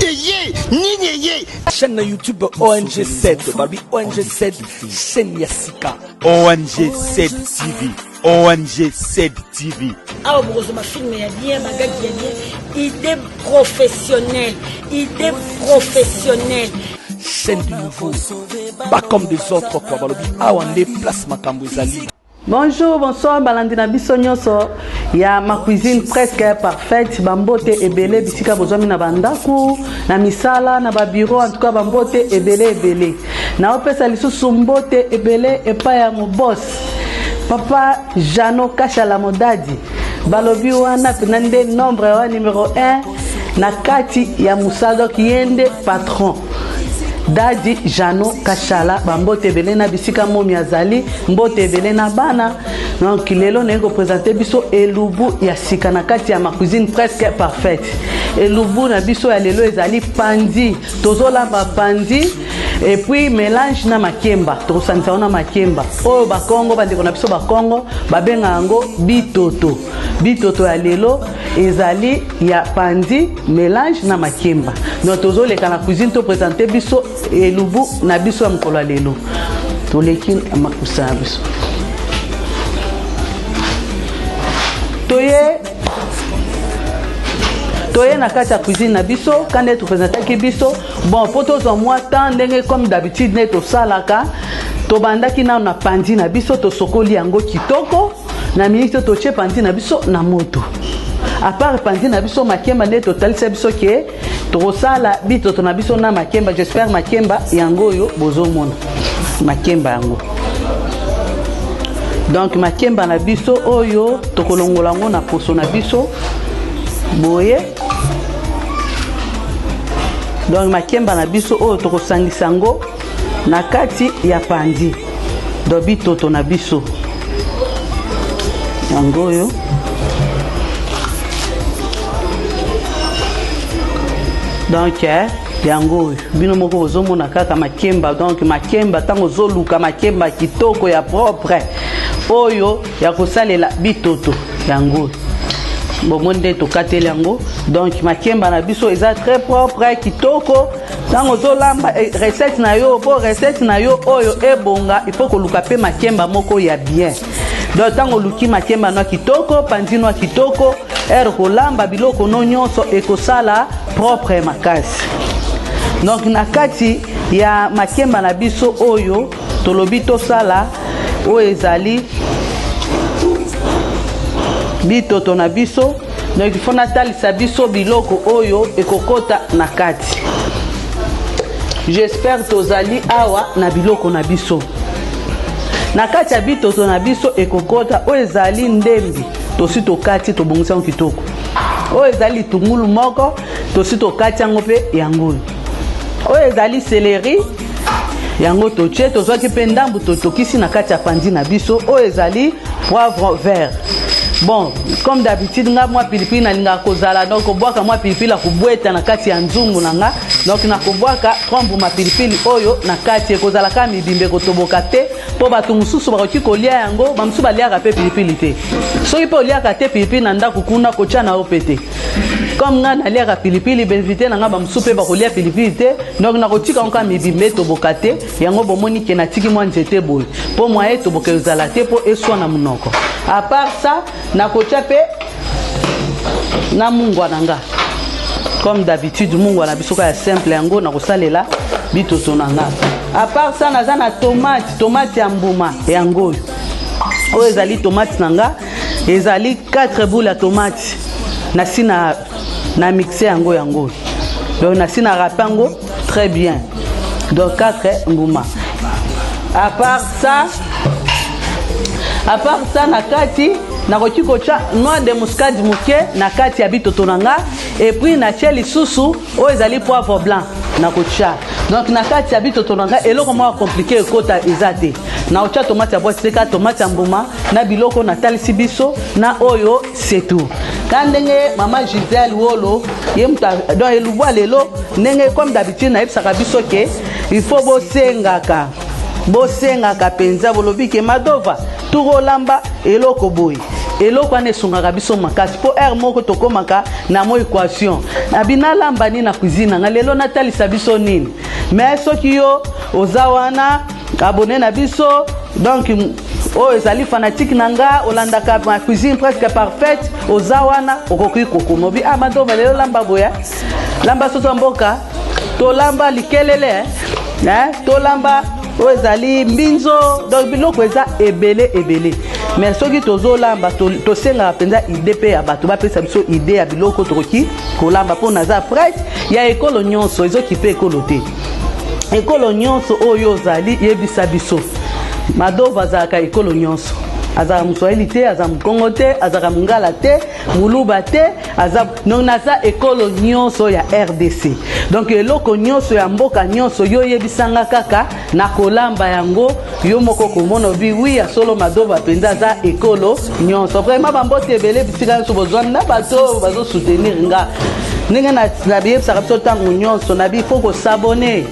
Eye nini eye? Chaîne na YouTube ONG 7, balobi ONG 7 chaîne ya sika. ONG 7 TV, ONG 7 TV. Awa bokozwa bafilme ya bien, bagagi ya bien, idée professionnelle, idée professionnelle. Chaîne du nouveau, pas comme des autres quoi, balobi awa nde place makambo ezali. Bonjour, bonsoir, balandi na biso nyonso ya ma cuisine presque parfaite, bambote ebele bisika bozwami na bandaku, na misala, na ba bureau, en tout cas bambote ebele ebele. Naopesa lisusu mbote ebele epai ya mobos papa Jano Kashala Modadi, balobi wana mpena nde nombre wa numero 1 na kati ya mosala, donc ye nde patron Dadi Jano Kashala. Bambote ebele na bisika momi azali, mbote ebele na bana. Donc lelo naye kopresente biso elubu ya sika na kati ya ma cuisine presque parfaite. Elubu na biso ya lelo ezali pandi, tozolamba pandi et puis mélange na makemba, tokosangisa yango na makemba oyo bakongo, bandeko na biso bakongo babenga yango bitoto. Bitoto ya lelo ezali ya pandi mélange na makemba. Donc tozoleka na cuisine, topresente biso elubu na biso ya mokolo ya lelo. Toleki na makusa na biso, toye na kati ya cuisine na biso ka nde topresentaki biso. Bon, mpo tozwa mwa temps, ndenge comme d'habitude nde tosalaka, tobandaki nano na pandi na biso, tosokoli yango kitoko na miniti, totie pandi na biso na moto. À part pandi na biso, makemba nde totalisa biso ke tokosala bitoto na biso na makemba. J'espère makemba yango oyo bozomona, makemba yango. Donc makemba na biso oyo tokolongola yango na poso na biso boye. Donc makemba na biso oyo tokosangisa yango na kati ya pandi, donc bitoto na biso yango oyo. Donc yango oyo bino moko bozomona kaka makemba. Donc makemba, ntango ozoluka makemba kitoko ya propre oyo ya kosalela bitoto, yango oyo bomoni nde tokateli yango. Donc makemba na biso eza très propre, kitoko. Ntango ozolamba recette na yo, mpo recette na yo oyo ebonga, il faut koluka mpe makemba moko ya bien. Donc ntango oluki makemba no ya kitoko, pandi no ya kitoko, ere kolamba biloko no nyonso ekosala propre makasi. Donc na kati ya makemba na biso oyo tolobi tosala oyo ezali bitoto na biso. Donc il faut natalisa biso biloko oyo ekokota na kati. J'espère tozali awa na biloko na biso na kati ya bitoto na biso ekokota. Oyo ezali ndembi, tosi tokati, tobongisi yango kitoko. Oyo ezali litungulu moko, tosi tokati yango mpe yango oyo. Oyo ezali céleri, yango totie, tozwaki mpe ndambu, totokisi na kati ya pandi na biso. Oyo ezali poivre vert. Bon, comme d'habitude nga mwa pilipili nalingaka kozala, donc kobwaka mwa pilipili ya kobweta na kati ya nzungu na nga. Donc nakobwaka 3 mbuma pilipili oyo na kati, ekozala kaka mibimba, ekotoboka te, mpo bato mosusu bakoki kolia yango. Bamosusu baliaka mpe pilipili te. Soki mpe oliaka te pilipili na ndako kuna, kotya na yo mpe te. Comme nga naliaka pilipili, bainvité na nga bamosusu mpe bakolia pilipili te. Donc nakotika yango kaka mibimba, etoboka te. Yango bomoni ke natiki mwa nzete boye mpo mwa etoboka ezala te, mpo eswa na monoko. À part ça, nakotya mpe na mungwa na nga comme d'habitude, mungwa na biso kaka ya simple, yango nakosalela bitoto na nga. À part ça, naza na tomate, tomate ya mbuma yango oyo. Oyo ezali tomate na nga, ezali 4 boule ya tomate, nasi na mixe yango, yango oyo. Donc nasi na râpe yango très bien, donc 4 mbuma. À part ça, na kati nakoki kotya noix de muscade moke na kati ya bitoto na nga. Et puis natie lisusu oyo ezali poivre blanc, nakotya. Donc na kati ya bitoto na nga, eloko moko compliqué ekota eza te. Nakotya tomate ya boîte te, kaka tomate ya mbuma na biloko natalisi biso na oyo, c'est tout. Ka ndenge mama Gisele Wolo ye moto, donc elubwa lelo, ndenge comme d'habitude nayebisaka biso ke il faut bosengaka, bosengaka mpenza. Bolobi ke Madova, tokolamba eloko boye. Eloko wana esungaka biso makasi mpo heure moko tokomaka na mo equation nabi nalamba nini na cuisine na nga lelo, natalisa biso nini. Mais soki yo oza wana abonné na biso, donc oyo ezali fanatique na nga, olandaka ma cuisine presque parfaite, oza wana, okoki kokoma obi: "Ah, Madova lelo lamba boya, lamba soso ya mboka, tolamba likelele, eh? Tolamba oyo ezali mbinzo." Donc biloko eza ebele ebele, mais soki tozolamba, tosengaka mpenza idée mpe ya bato bapesa biso idée ya biloko tokoki kolamba, mpo naza prête ya ekolo nyonso. Ezokipe ekolo te, ekolo nyonso oyo ozali, yebisa biso. Madova azalaka ekolo nyonso, azalaka Moswahili te, aza Mokongo te, azalaka Mongala te, Moluba te, aza donc naza ekolo nyonso ya RDC. Donc eloko nyonso ya mboka nyonso yo oyebisanga kaka, na kolamba yango yo moko komona obi wi ya solo, Madova mpenza aza ekolo nyonso. Vraiment, bambote ebele bisika nyonso bozwami na bato oyo bazosoutenir nga. Ndenge nabiyebisaka biso ntango nyonso, nabi faut kos'abonner,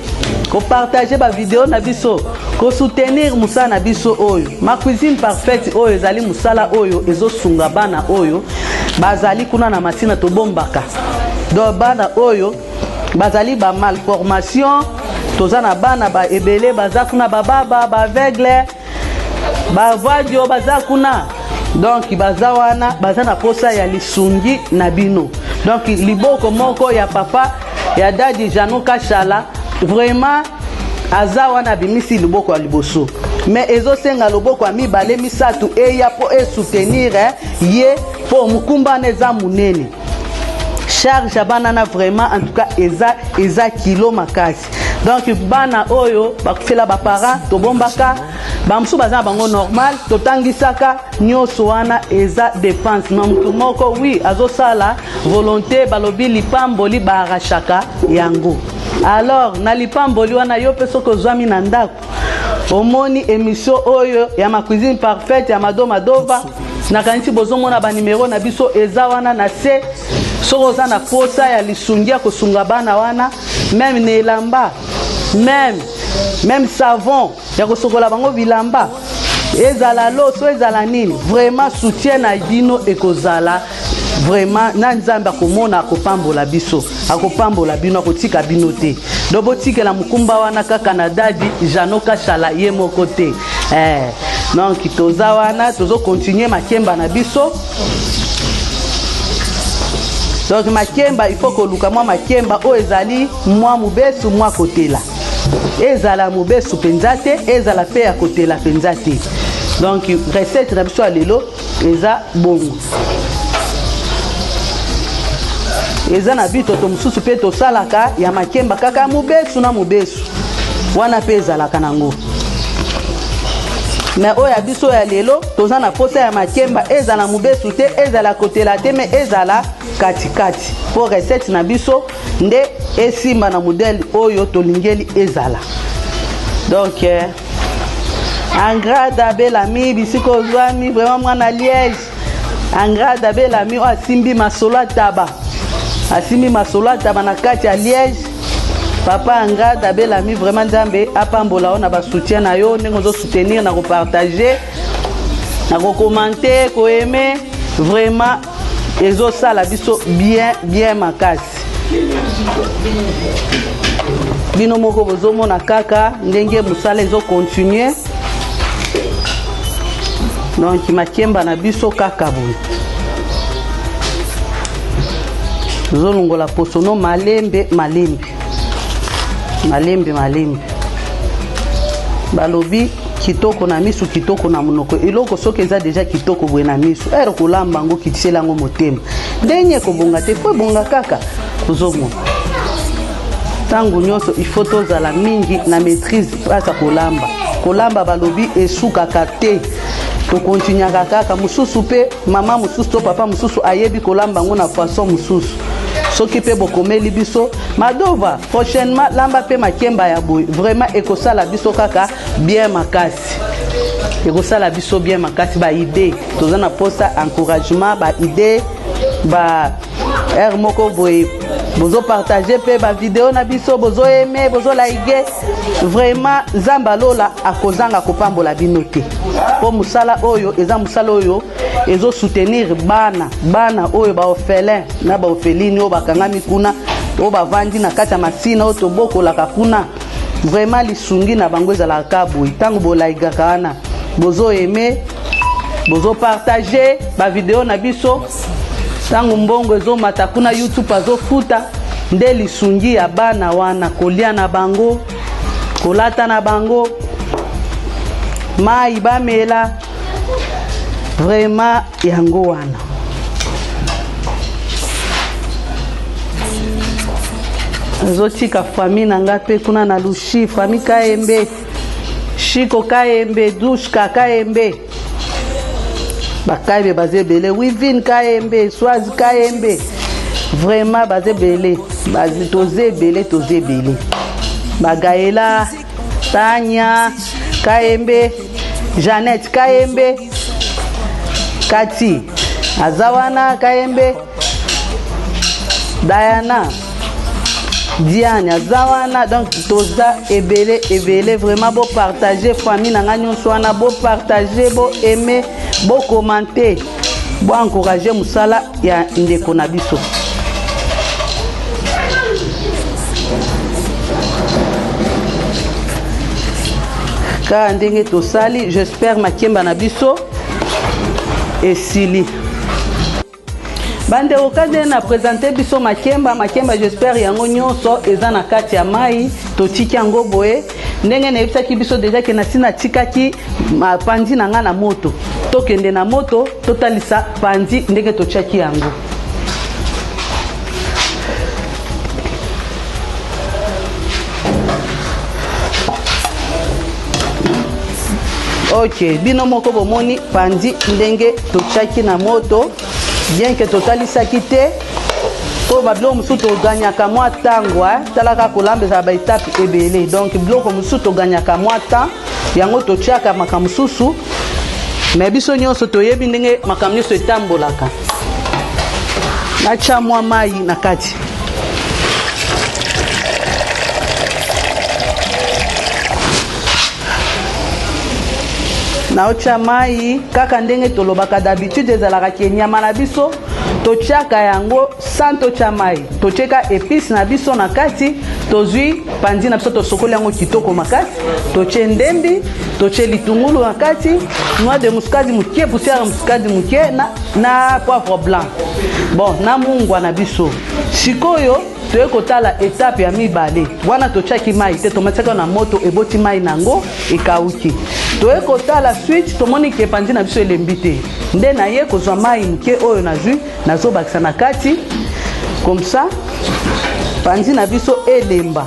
kopartager bavideo na biso, kosoutenir mosala na biso oyo, Ma Cuisine Parfaite. Oyo ezali mosala oyo ezosunga bana oyo bazali kuna na Masina tobombaka. Donc bana oyo bazali bamalformation, toza na bana ba ebele baza kuna, bababa, baaveugle, bavadio baza kuna. Donc baza wana, baza na posa ya lisungi na bino. Donc liboko moko ya papa ya dadi Jano Kashala vraiment aza wana, abimisi loboko ya liboso, mais ezosenga loboko ya mibale, misato eya mpo esoutenir ye, mpo mokumba wana eza monene. Charge ya bana na vraiment, en tout cas, eza kilo makasi. Donc bana oyo bakufela baparent, tobombaka, bamosusu baza na bango normal, totangisaka, nyonso wana eza dépense na motu moko. Wi, azosala volonté, balobi lipamboli baarachaka yango. Alors na lipamboli wana, yo mpe soki ozwami na ndako, omoni émission oyo ya Ma Cuisine Parfaite ya Mado Madova, nakanisi bozomona banimero na biso eza wana na se. Soki oza na posa ya lisungi ya kosunga bana wana, même na elamba, même savon ya kosokola bango bilamba, ezala loso, ezala nini, vraiment soutien na bino ekozala vraiment na Nzambe akomona, akopambola biso, akopambola bino, akotika bino te. Do botikela mokumba wana kaka na dadi Jano Kashala ye moko te, eh. Donc toza wana, tozocontinuer makemba na biso. Donc makemba, il faut koluka mwa makemba oyo ezali mwa mobesu, mwa kotela. Ezala mobesu mpenza te, ezala mpe ya kotela mpenza te. Donc recette na biso ya lelo eza bongo. Eza na bitoto mosusu mpe tosalaka ya makemba kaka ya mobesu na mobesu, wana mpe ezalaka nango. Mais oyo ya biso ya lelo, toza na posa ya makemba ezala mobesu te, ezala kotela te, mais ezala katikati, mpo recette na biso nde esimba na modèle oyo tolingeli ezala. Donc Angrada Belami, bisika ozwami, vraiment mwana Liège, Angrada Belami oyo asimbi masolo ataba, asimbi masolo ataba na kati ya Liège. Papa Angrada Belami, vraiment Nzambe apambola yo na basoutien na yo, ndenge ozosoutenir na kopartager, na kocommenter, koaimer. Vraiment ezosala biso bien bien makasi. Bino moko bozomona kaka ndenge mosala ezocontinuer. Donc makemba na biso kaka boye, tozolongola posono malembe malembe, malembe malembe. Balobi kitoko na misu, kitoko na monoko. Eloko soki eza déjà kitoko boye na misu, ere kolamba yango, kitisela yango motema, ndenge ekobonga te, po ebonga kaka. Ozomona, ntango nyonso il faut tozala mingi na maîtrise place ya kolamba. Kolamba, balobi esukaka te, tokontinuaka kaka. Mosusu mpe mama mosusu to papa mosusu ayebi kolamba yango na façon mosusu. Soki mpe bokomeli biso: "Madova, prochainement lamba mpe makemba ya boye", vraiment ekosala biso kaka bien makasi, ekosala biso bien makasi. Baidée, toza na posa encouragement, baidée, ba heure moko boye. Bozo partager pe ba video na biso, bozo aimer, bozo liker. Vraiment Nzambe alola akozanga kopambola bino te. Po musala oyo eza musala oyo ezo soutenir bana, bana oyo ba orphelin na ba orpheline oyo bakangami kuna, oyo bavandi na kati ya masina oyo tobokolaka kuna. Vraiment lisungi na bango ezalaka kaka boye. Tango bolaigaka wana, bozo aimer, bozo partager ba video na biso. Tango mbongo ezomata kuna YouTube azofuta nde lisungi ya bana wana, kolia na bango, kolata na bango, mai bamela, vraiment yango wana. Nazotika famille na nga mpe kuna na Lushi, famille Kayembe, Shiko Kayembe, Dushka Kayembe, bakayembe baza ebele, Wivine Kayembe, Swazi Kayembe, vraiment baza ebele, toza ebele, toza ebele, Bagaela, Tanya Kayembe, Jeannette Kayembe, Kati aza wana Kayembe, Diana Diane aza wana. Donc toza ebele ebele, vraiment bo partager famille na nga nyonso wana, bo partager, bo aimer, bo commenter, bo encourager mosala ya ndeko na biso. Kaka ndenge tosali, j'espère makemba na biso esili. Bandeko, kande na présente biso makemba, makemba j'espère yango nyonso eza na kati ya mai. Totiki yango boye ndenge nayebisaki biso deja ke nasi natikaki panzi na nga na moto. Tokende na moto totalisa panzi ndenge totiaki yango. Ok, bino moko bomoni panzi ndenge totiaki na moto, bien que totalisaki te mpo babiloko mosusu toganyaka mwa ntango. Talaka, kolamba ezala baetape ebele, donc biloko mosusu toganyaka mwa temps, yango totiaka makambo mosusu. Me biso nyonso toyebi ndenge makambo nyonso etambolaka. Natya mwa mai na kati. Naotya mai kaka ndenge tolobaka d'habitude, ezalaka ke nyama na biso totiaka yango sans totya mai, totieka épice na biso na kati, tozwi panzi na biso, tosokoli yango kitoko makasi, totie ndembi, totie litungulu na kati, noix de muscade mokie, poussière ya muscade mokie na, na poivre blanc, bon na mungwa na biso. Sikoyo toye kotala etape ya mibale wana, totiaki mai te, tomatisaki na moto, eboti mai nango ekauki. Toye kotala suite, tomoni ke panzi na biso elembi te, nde naye kozwa mai moke oyo nazwi, nazobakisa na kati, comme ça panzi na biso elemba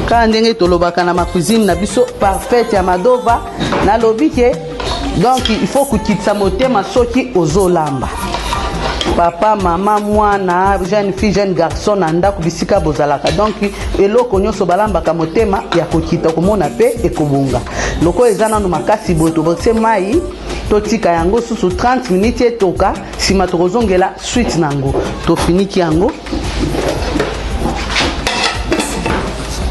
kaka ndenge tolobaka na macuisine na biso parfaite ya Madova. Nalobi ke donc il faut kokitisa motema soki ozolamba. Papa, mama, mwana, jeune fille, jeune garçon na ndako bisika bozalaka, donc eloko nyonso balambaka motema ya kokita, komona mpe ekobonga. Lokola eza nano makasi boye, tobakise mai, totika yango susu 30 minutes etoka, nsima tokozongela suite nango. Tofiniki yango,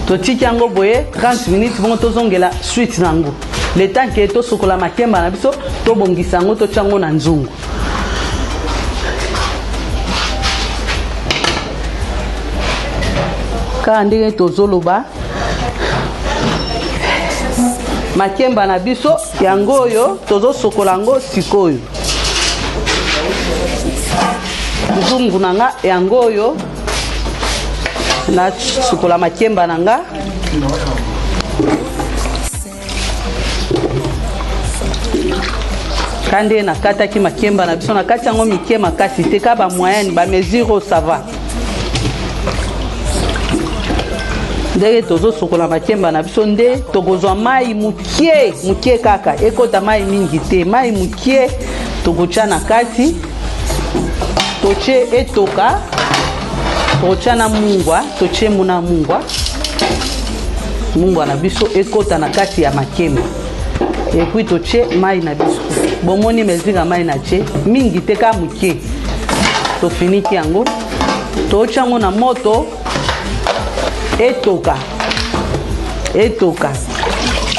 totiki yango boye 30 minutes, bongo tozongela suite nango. Le temps ke tosokola makemba na biso, tobongisa yango, totia yango na nzungu. Kaka ndenge tozoloba, makemba na biso yango oyo tozosokola yango sikoyo. Nzungu na nga yango oyo, nasukola makemba na nga. Ka nde nakataki makemba na biso na kati yango mike makasi te, ka ba moyenne, ba mesure oyo ça va. Ndenge tozosukola makemba na biso, nde tokozwa mai mokie mokie kaka, ekota mai mingi te, mai mokie tokotya na kati, totie etoka, tokotya na mungwa, totie muna mungwa, mungwa na biso ekota na kati ya makemba. Et puis totie mai na biso, bomoni mesure ya mai na tie mingi te, ka mokie, tofiniki yango. Totya yango na moto etoka etoka.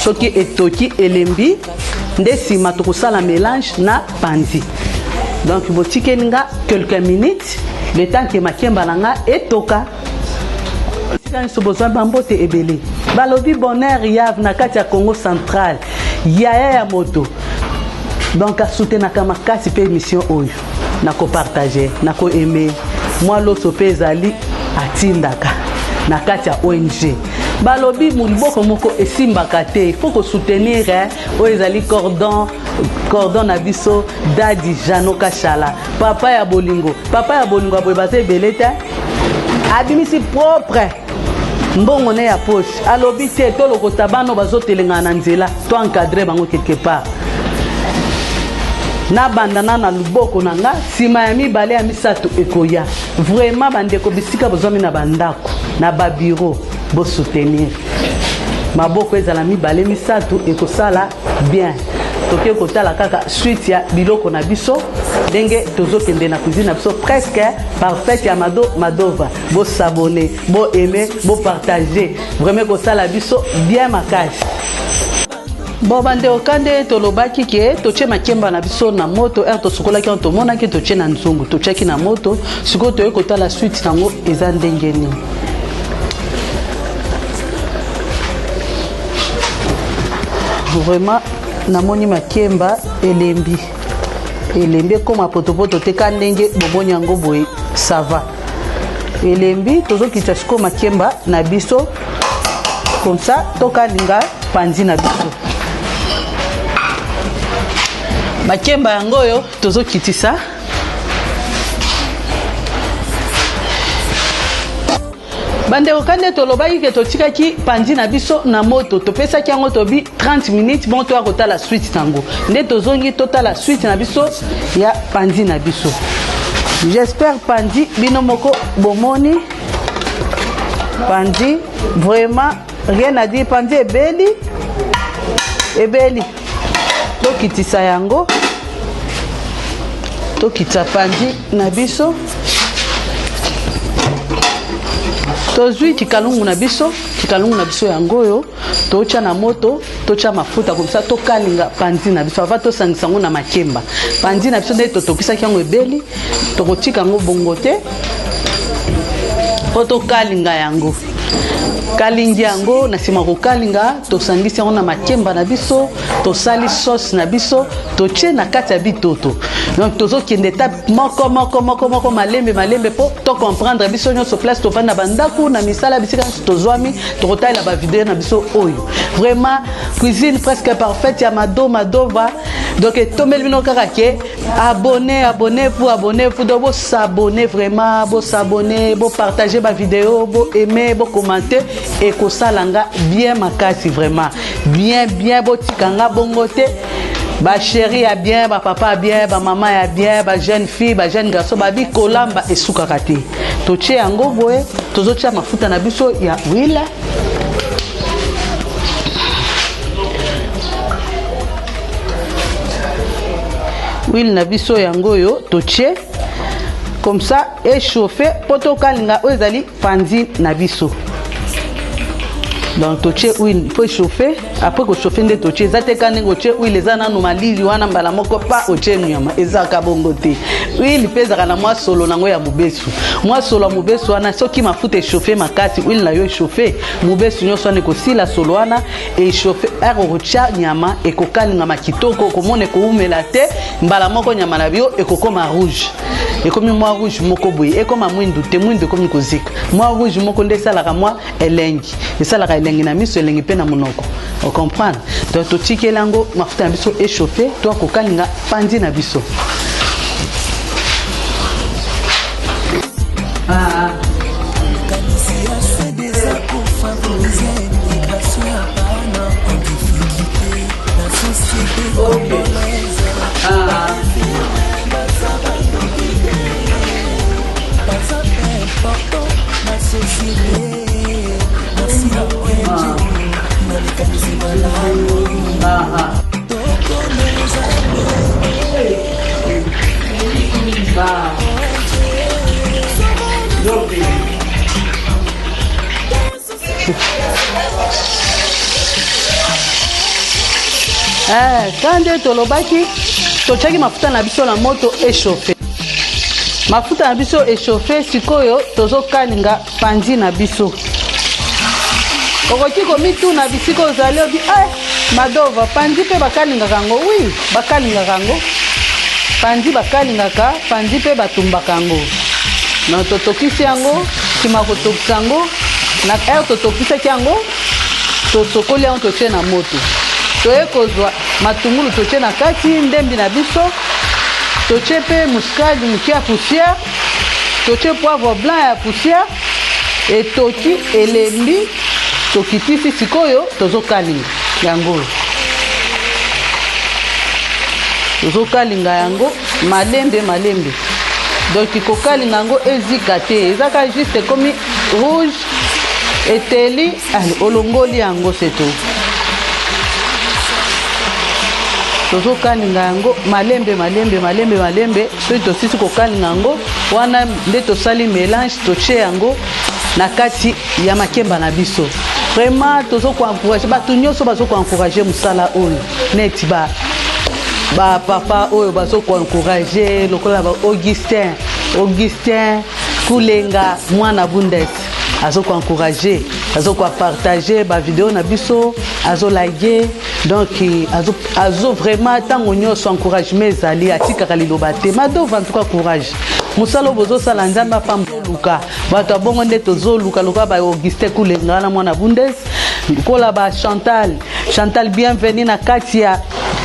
Soki etoki elembi nde nsima tokosala mélange na panzi. Donc botikeli nga quelques minutes le temps ke makemba na nga etoka. Esika nyonso bozwa bambote ebele. Balobi bonheur yave na kati ya Congo central, yaya ya moto. Donc asutenaka makasi mpe émission oyo na kopartage na koaime mwa loso mpe ezali atindaka na kati ya ONG. Balobi liboko moko esimbaka te, il faut kosoutenir eh, oyo ezali cordon cordon na biso Dadi Jano Kashala, papa ya bolingo, papa ya bolingo ya boye baza ebele te. Abimisi propre mbongo ne ya poche, alobi te tolokota bano bazotelengana na nzela, to encadre bango quelque part. Nabanda na na loboko na nga, nsima ya mibale ya misato ekoya. Vraiment bandeko, bisika bozwami na bandako na babiro, bosoutenir maboko ezala mibale misato ekosala bien. Toke kotala kaka suite ya biloko na biso ndenge tozokende na cuisine na biso presque parfaite ya Mado Madova. Bosabone, boaime, bopartage, vraiment ekosala biso bien makasi. Bon bandeko, ka nde tolobaki ke totie makemba na biso na moto ere tosukolaki yango, tomonaki totie na nzungu, totiaki na moto. Sikoyo toye kotala suite nango eza ndenge nini. Vraiment namoni makemba elembi elembi, ekoma potopoto te, ka ndenge bomoni yango boye, ça va, elembi. Tozokitisa sikoyo makemba na biso comme ça tokalinga panzi na biso. Makemba yango oyo tozokitisa. Bandeko, ka nde tolobaki ke totikaki panzi na biso na moto, topesaki yango tobi 30 minutes. Bon, toya kotala suite nango nde tozongi totala suite na biso ya panzi na biso. J'espère panzi bino moko bomoni panzi, vraiment rien à dire. Panzi ebeli ebeli, tokitisa yango, tokitisa panzi na biso. Tozwi kikalungu na biso, kikalungu na biso yango oyo totya na moto, totya mafuta komisa tokalinga panzi na biso ava tosangisa yango na makemba. Panzi na biso nde totokisaki yango ebeli, tokotika yango bongo te mpo tokalinga yango. Kalingi yango, na nsima kokalinga tosangisi yango na makemba na biso, tosali sauce na biso, totie na kati ya bitoto. Donc tozokende étape moko moko moko moko, malembe malembe, mpo tocomprendre biso nyonso. Place tovandi na bandako, na misala, bisika nyonso tozwami, tokotalela bavideo na biso oyo. Vraiment cuisine presque parfaite ya Mado Madova. Donc etombeli bino kaka ke abonné, abonnez-vous, abonnez-vous. Donc bosabonne, vraiment bosabonne, bopartage bavideo, boaime, bocommente, ekosala nga bien makasi, vraiment bien bien. Botika nga bongo te. Bachéri ya bien, bapapa ya bien, bamama ya bien, bajeune fille, bajeune garçon, babi kolamba esukaka te. Totie yango boye, tozotia mafuta na biso ya huile. Huile na biso yango oyo totie comme ça echauffe mpo tokalinga oyo ezali panzi na biso. Donc totie huile mpo echauffe. Après kochauffe nde totie. Eza te ka ndenge otie huile eza nanu malili wana, mbala moko pa otie nyama, ezalaka bongo te. Huile mpe ezalaka na mwa solo nango ya mobesu. Mwa solo ya mobesu wana, soki mafuta echauffe makasi, huile na yo echauffe, mobesu nyonso wana ekosila, solo wana echauffe. Ere okotia nyama ekokalingama kitoko, okomona ekoumela te, mbala moko nyama na yo ekokoma rouge, ekomi mwa rouge moko boye, ekoma mwindu te, mwindu ekomi kozika, mwa rouge moko nde esalaka mwa elengi, esalaka elengi na miso, elengi mpe na monoko, ocomprendre. Donc totikeli yango mafuta na biso echauffe, to akokalinga panzi na biso. Ah. Okay. Ah. Ah. Ah. Eh, ka nde tolobaki totyaki mafuta na biso na moto echauffe mafuta na biso echauffe sikoyo tozokalinga panzi na biso okoki komituna bisika ozali obi eh, madova panzi mpe bakalingaka yango wi bakalingaka yango panzi bakalingaka panzi mpe batumbaka yango na totokisi yango nsima kotokisa yango na heure totokisaki yango tosokoli yango totie na moto toye kozwa matungulu totie na kati ndembi na biso totie mpe muscade moke ya poussière totie poivre blanc ya poussière etoki elembi tokitisi sikoyo tozokalinga yango oyo tozokalinga yango malembe malembe donc kokalinga yango ezika te eza kaka juste ekomi rouge eteli ale olongoli yango seto tozokalinga yango malembe malembe malembe malembe soki tosisi kokalinga yango wana nde tosali melange totie yango na kati ya makemba na biso vraiment tozo koencourage bato nyonso bazo koencourage mosala oyo neti ba bapapa oyo bazo koencourage lokola ba augustin augustin kulenga mwana bundes azo koencourage azo kopartage bavideo na biso azolike donc azo, azo vraiment ntango nyonso encouragement ezali atikaka liloba te madova en tout cas courage mosala oyo bozosala nzambe apamboluka bato ya bongo nde tozoluka lokola ba augustin kulenga wana mwana bundes lokola ba chantal chantal bienvenu na kati ya,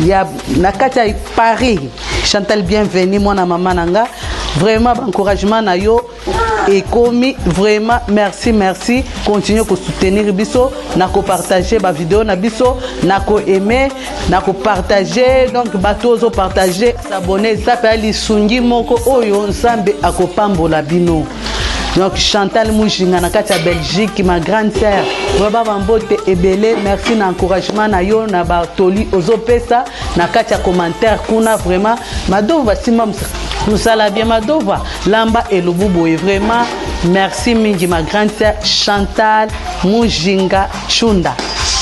ya na kati ya paris chantal bienvenu mwana mama na nga vraiment baencouragement na yo ekomi vraiment merci merci continue kosoutenir biso na kopartage bavideo na biso na koaime na kopartage donc bato ozopartage s'abonne eza mpe lisungi moko oyo nzambe akopambola bino donc chantal mujinga na kati ya belgique ma grande sœur vraiment bambote ebele merci na encouragement na yo na batoli ozopesa na kati ya commentaire kuna vraiment madova simba mosala bien madova lamba elubu boye vraiment merci mingi ma grande sœur chantal mujinga chunda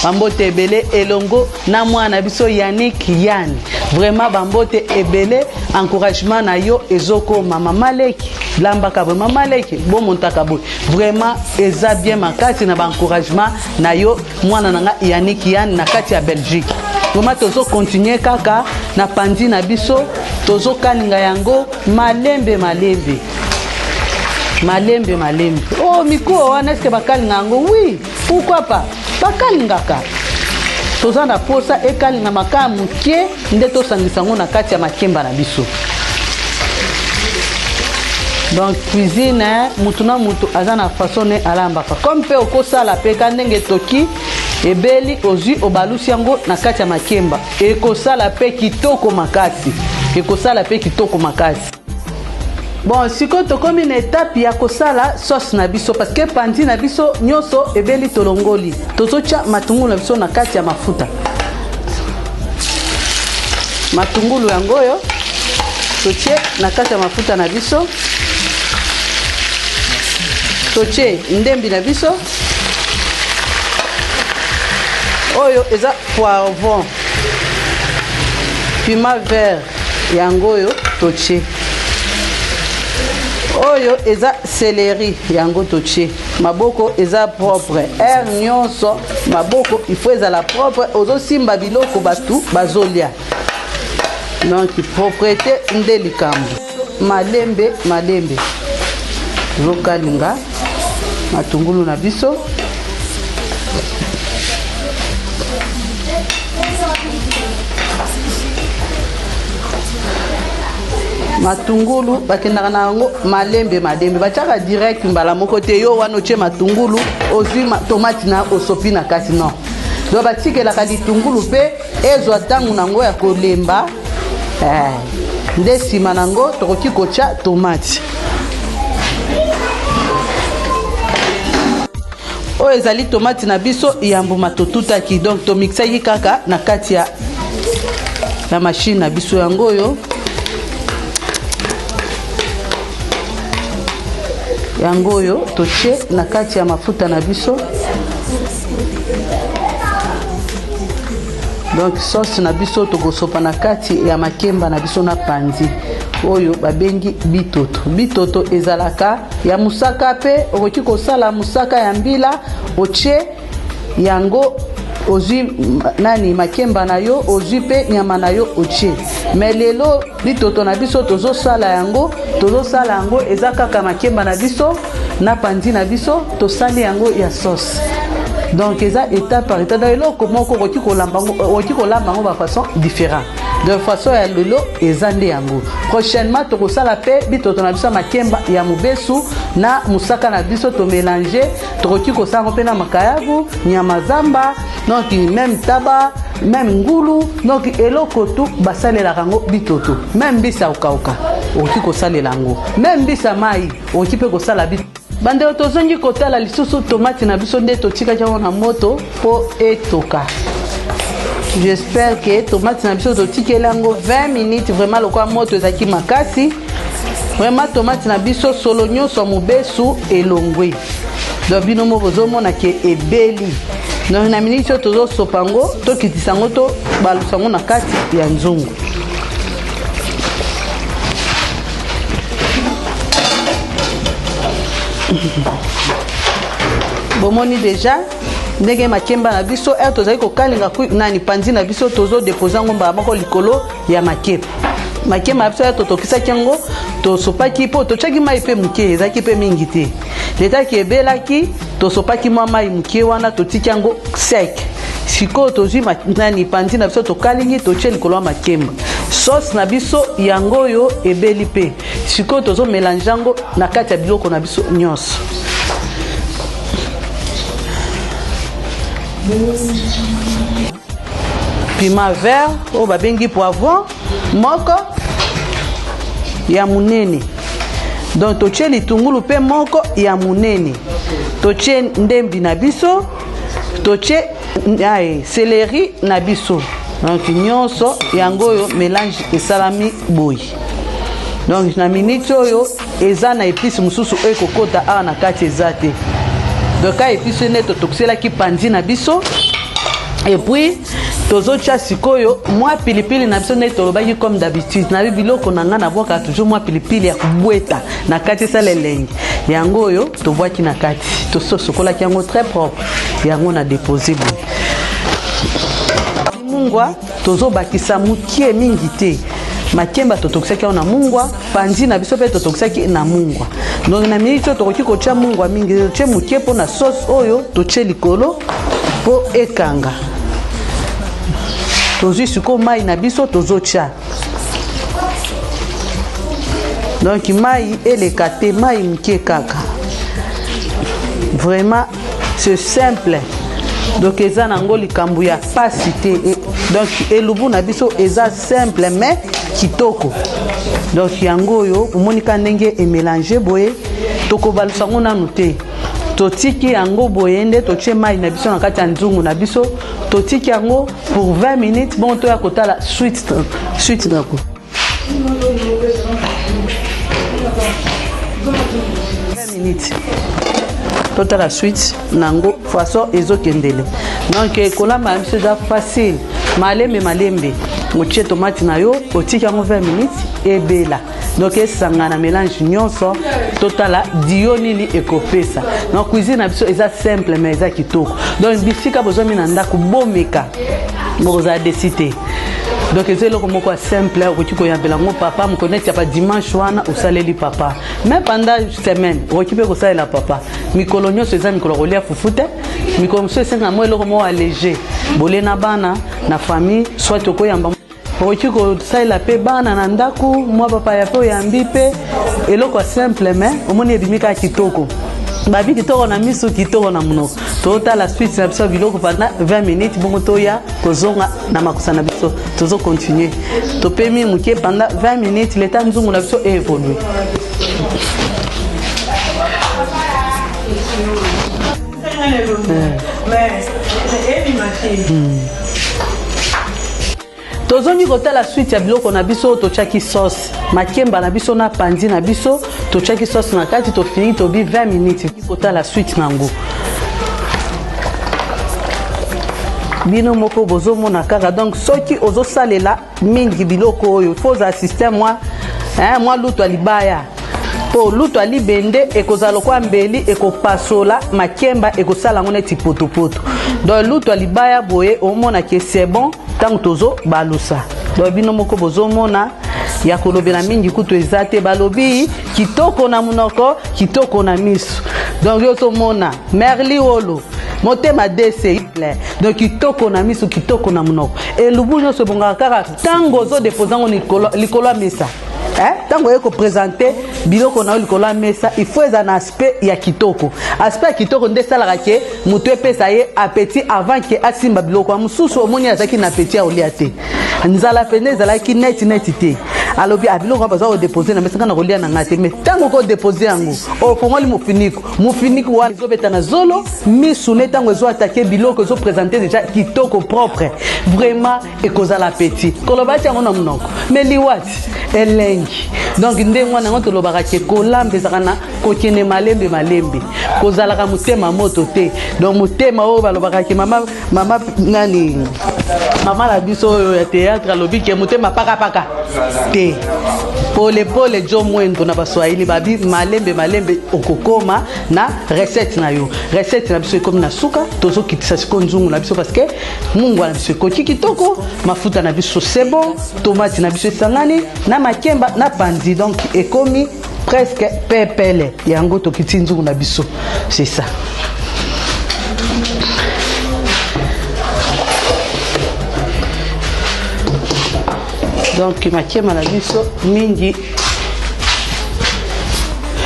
bambote ebele elongo na mwana biso yannick yan vraiment bambote ebele encouragement na yo ezokoma mama leki lambaka boye mama leki bomontaka boye vraiment eza bien makasi na baencouragement na yo mwana na nga yannick yan na kati ya belgique vraiment tozokontinue kaka na pandi na biso tozokalinga yango malembe malembe malembe malembe oh mikuwa wana eske bakalinga yango oui pourquoi pas bakalingaka toza na posa ekalinga makaya moke nde tosangisa yango na kati ya makemba na biso donc cuisine mutu na mutu aza na façon ne alambaka comme mpe okosala mpe ka ndenge etoki ebeli ozwi obalusi yango na kati ya makemba ekosala mpe kitoko makasi ekosala mpe kitoko makasi bon sikoyo tokomi na etape ya kosala sauce na biso parce que panzi na biso nyonso ebeli tolongoli tozotya matungulu na biso na kati ya mafuta matungulu yango oyo totie na kati ya mafuta na biso totie ndembi na biso oyo eza poivron piment vert yango oyo totie oyo eza celery yango totie maboko eza propre heure nyonso maboko il faut ezala propre ozosimba biloko bato bazolia donc propriété nde likambo malembe malembe tozokalinga matungulu na biso matungulu bakendaka na yango malembe malembe batiaka direct mbala moko te yo wana otie matungulu ozwi tomati na osopi na kati non donc batikelaka litungulu mpe ezwa ntango na yango ya kolemba eh, nde nsima na yango tokoki kotya tomati oyo ezali tomati na biso ya mbuma totutaki donc tomixaki kaka na kati ya, ya mashine na biso yango oyo. Yango oyo totie na kati ya mafuta na biso. Donc sauce na biso tokosopa na kati ya makemba na biso na panzi oyo babengi bitoto. Bitoto ezalaka ya mosaka mpe okoki kosala mosaka ya mbila, otie yango, ozwi nani makemba na yo, ozwi mpe nyama na yo otie. Mais lelo bitoto na biso tozosala yango, tozosala yango eza kaka makemba na biso na panzi na biso, tosali yango ya sauce. Donc eza étape par étape. Donc eloko moko okoki kolamba yango, okoki kolamba yango ba façon différent. De façon ya lelo eza nde yango. Prochainement tokosala mpe bitoto na biso ya makemba ya mobesu na mosaka na biso, tomélange. Tokoki kosala yango mpe na makayabu, nyama zamba, donc même taba, même ngulu. Donc eloko tu basalelaka yango bitoto, même mbisi ya kokauka okoki kosalela yango, même mbisi ya mai okoki mpe kosala bitoto. Bandeko, tozongi kotala lisusu tomate na biso nde totikaki yango na moto mpo etoka. J'espère que tomate na biso totikeli yango 20 minutes, vraiment lokola moto ezalaki makasi, vraiment tomate na biso solo nyonso ya mobesu elongwe. Donc bino moko bozomona ke ebeli. Donc na miniti oyo tozosopa yango, tokitisa yango, tobalusa yango na kati ya nzungu. Bomoni deja ndenge makemba na biso ere tozali kokalinga nani panzi na biso, tozodepose yango mbala moko likolo ya makemba. Makemba na biso ere totokisaki yango, tosopaki mpo totiaki mai mpe moke, ezalaki mpe mingi te. Letaki ebelaki, tosopaki mwa mai moke wana, totiki yango sec. Sikoyo tozwi nani panzi na biso, tokalingi, totie likolo ya makemba. Sauce na biso yango oyo ebeli mpe. Sikoyo tozomelange yango na kati ya biloko na biso nyonso. Piment vert oyo babengi poivron moko ya monene. Donc totie litungulu mpe moko ya monene, totie ndembi na biso, totie céleri na biso. Donc nyonso yango oyo mélange esalami boye. Donc na minute oyo eza na épice mosusu oyo ekokota awa na kati eza te. Donc ka épice nde totokiselaki panzi na biso, et puis tozotia sikoyo mwa pilipili na biso nde tolobaki. Comme d'habitude, nayebi biloko na ngai, nabwakaka toujours mwa pilipili ya kobweta na kati, esala elengi. Yango oyo tobwaki na kati, tosokolaki yango très propre, yango na dépose boye. Mungwa tozobakisa mokie, mingi te. Makemba totokisaki yango na mungwa, panzi na biso mpe totokisaki na mungwa. Donc na miniti oyo tokoki kotia mungwa mingi, totie mokie mpona sauce oyo totie likolo mpo ekanga. Tozwi sikoyo mai na biso, tozotia. Donc mai eleka te, mai mokie kaka. Vraiment c'est simple, donc eza nango likambo ya pasi te. Donc elubu na biso eza simple mais kitoko. Donc yango oyo omoni ka ndenge emélange boye, tokobalusa yango nanu te, totiki yango boye nde totie mai na biso na kati ya nzungu na biso, totiki yango pour 20 minutes. Bon, toya kotala suite, suite nako 20 minutes, totala suite nango façon ezokendele. Donc kolamba ya biso eza facile, malembe malembe. Otie tomate na yo, otiki yango 20 minutes, ebela, donc esanga na mélange nyonso. Totala dio nini ekopesa. Donc cuisine na biso eza simple mais eza kitoko. Donc bisika bozwami na ndako, bomeka, bokozala déçus te. Donc eza eloko moko ya simple, okoki koyambela yango papa moko neti ya ba dimanche wana, osaleli papa. Mais pendant semaine okoki mpe kosalela papa. Mikolo nyonso eza mikolo ya kolia fufu te, mikolo mosusu esengaka mwa eloko moko allégé, bolie na bana na famille, soit okoyamba, okoki kosalela mpe bana na ndako, mwa bapaya mpe oyambi mpe eloko ya simple, mais omoni ebimi kaka kitoko. Babi kitoko na miso, kitoko na monoko. Totala suite na biso ya biloko pendant 20 minutes, bongo toya kozonga na makosa na biso. Tozocontinue, topemi moke pendant 20 minutes, leta nzungu na biso évolue. Mais ebima te. Tozongi kotala suite ya biloko na biso oyo totiaki sauce, makemba na biso na panzi na biso, totiaki sauce na kati, tofiniki tobi 20 minutes kotala suite na yango. Bino moko bozomona kaka, donc soki ozosalela mingi biloko oyo faut ozala système mwa, hein, mwa lutu ya libaya, mpo lutu ya libende ekozala lokola mbeli, ekopasola makemba, ekosala yango neti potopoto. Donc lutu ya libaya boye omona ke c'est bon ntango tozobalusa. Donc bino moko bozomona ya kolobela mingi kutu eza te, balobi kitoko na monoko, kitoko na miso. Donc yo ozomona Merli Wolo motema dc, donc kitoko na miso, kitoko na monoko. Elubu nyonso ebongaka kaka ntango ozodepose yango likolo ya mesa. Ntango oye kopresente biloko na yo likolo ya mesa, il faut eza na aspect ya kitoko. Aspect ya kitoko nde esalaka ke moto epesa ye appétit avant ke asimba biloko ya mosusu. Omoni azalaki na appétit ya kolia te, nzala pene ezalaki neti neti te, alobi a biloko baza kodepose na mesa, nga na kolia na ngai te. Mais ntango okodepose yango, ofongoli mofiniko, mofiniko wana ezobeta na zolo, misu ne ntango ezoatake biloko, ezopresente déjà kitoko, propre, vraiment ekozala appétit koloba ti yango na monoko, mais liwati elengi. Donc ndenge wana yango tolobaka ke kolamba ezalaka na kokende malembe malembe, kozalaka motema moto te. Donc motema oyo balobaka ke mama, mama nani, mama na biso oyo ya théâtre alobi ke motema pakapaka te, polepole jo mwendo na baswahili babi malembe malembe okokoma na recette na yo. Recette na biso ekomi na suka, tozokitisa sikoyo nzungu na biso parce que mungwa na biso ekoki kitoko, mafuta na biso c'est bon, tomate na biso esangani na makemba na panzi, donc ekomi presque pepele. Yango tokiti nzungu na biso, c'est ça. Donc makemba na biso mingi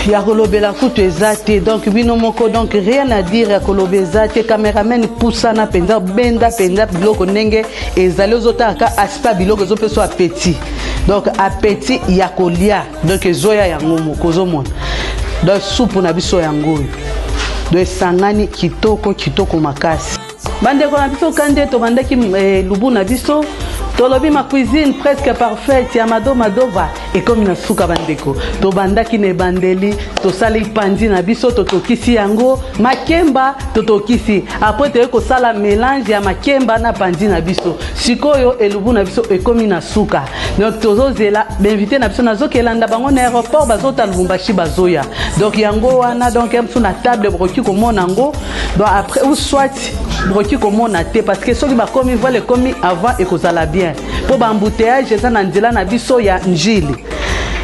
ya kolobela kutu eza te. Donc bino moko, donc rien à dire, ya koloba eza te. Cameraman, pusana mpenza, benda mpenza biloko ndenge ezali, ozotala ka aspect ya biloko ezopesa appétit, donc appétit ya kolia, donc ezoya yango moko ozomona. Donc supu na biso yango oyo, donc esangani kitoko kitoko makasi. Bandeko na biso, ka nde tobandaki lubu na biso, tolobi ma cuisine presque parfaite ya Mado Madova ekomi na suka. Bandeko, tobandaki na ebandeli, tosali panzi na biso, totokisi yango, makemba totokisi, après toyei kosala mélange ya makemba na panzi na biso. Sikoyo elubu na biso ekomi na suka, donc tozozela bainvité na biso, nazokelanda bango na aéroport, bazota Lubumbashi, bazoya. Donc yango wana, donc ya mosu na table bokoki komona yango, donc après ou soit bokoki komona te, parce que soki bakomi voile ekomi avant ekozala bien, mpo baembouteillage eza na nzela na biso ya Njili.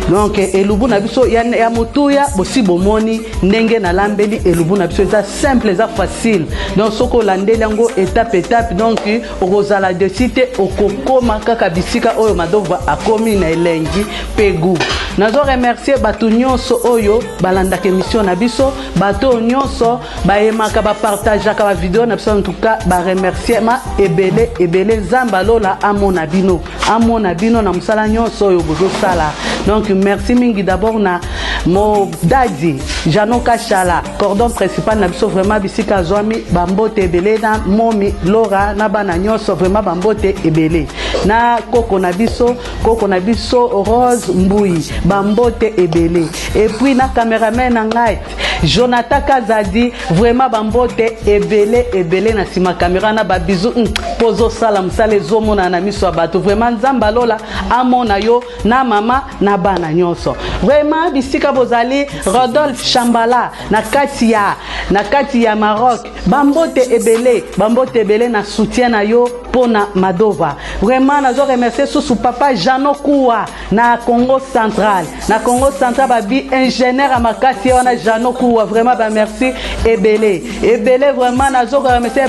Donc elubu na biso ya motuya, bosi bomoni ndenge nalambeli elubu na biso, eza simple, eza facile. Donc soki olandeli yango étape étape, donc okozala déçu te, okokoma kaka bisika oyo Madova akomi na elengi mpe goût. Nazo remercier bato nyonso oyo balandaka émission na biso, bato oyo nyonso bayemaka, bapartageaka bavideo na biso. En tout cas baremerciement ebele ebele. Nzambe alola amona bino, amona bino na mosala nyonso oyo bozosala. Donc merci mingi d'abord na mo dadi Jano Kashala, cordon principal na biso, vraiment bisika azwami bambote ebele, na momi Lora na bana nyonso, vraiment bambote ebele, na koko na biso, koko na biso Rose Mbui, bambote ebele. Et puis na cameraman na ngai Jonathan Kazadi, vraiment bambote ebele ebele na nsima kamera na babizu mpo ozosala mosala ezomonana na miso ya bato. Vraiment Nzambe alola amona yo na mama na bana nyonso, vraiment bisika bozali. Rodolphe Chambala na kati ya Maroc, bambote ebele, bambote ebele na soutien na yo mpona Madova. Vraiment nazo remercier susu papa Jano Kuwa na Congo Central, na Congo Central, babi ingénieur ya makasi ye wana Jano Kuwa, vraiment bamerci ebele ebele. Vraiment nazo remercier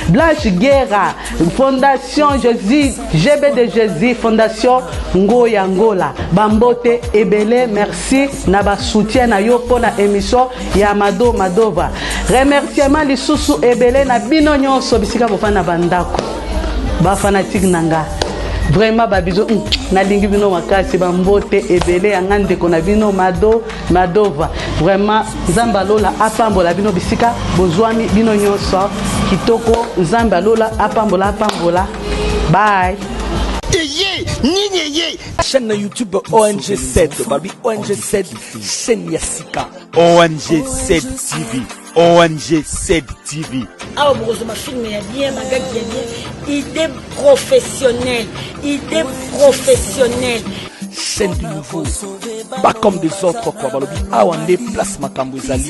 Blanche Guerra, Fondation Jésus, GB de Jésus, Fondation Ngoya Ngola, bambote ebele, merci na basoutien na yo mpona émission ya Mado Madova. Remerciement lisusu ebele na bino nyonso bisika bofanda na bandako, bafanatike na nga, vraiment babizo, nalingi bino makasi, bambote ebele ya nga ndeko na bino Mado Madova. Vraiment Nzambe alola apambola bino bisika bozwami bino nyonso kitoko. Nzambe alola apambola, apambola. Bye. eye nini eye? Chaîne na YouTube ONG 7, balobi ONG 7, chaîne ya sika. ONG 7 TV, ONG 7 TV. Awa bokozwa bafilm ya bien, bagagi ya bien, idée professionnelle, idée professionnelle. Chaîne du nouveau, pas comme des autres quoi. Balobi awa nde place makambo ezali.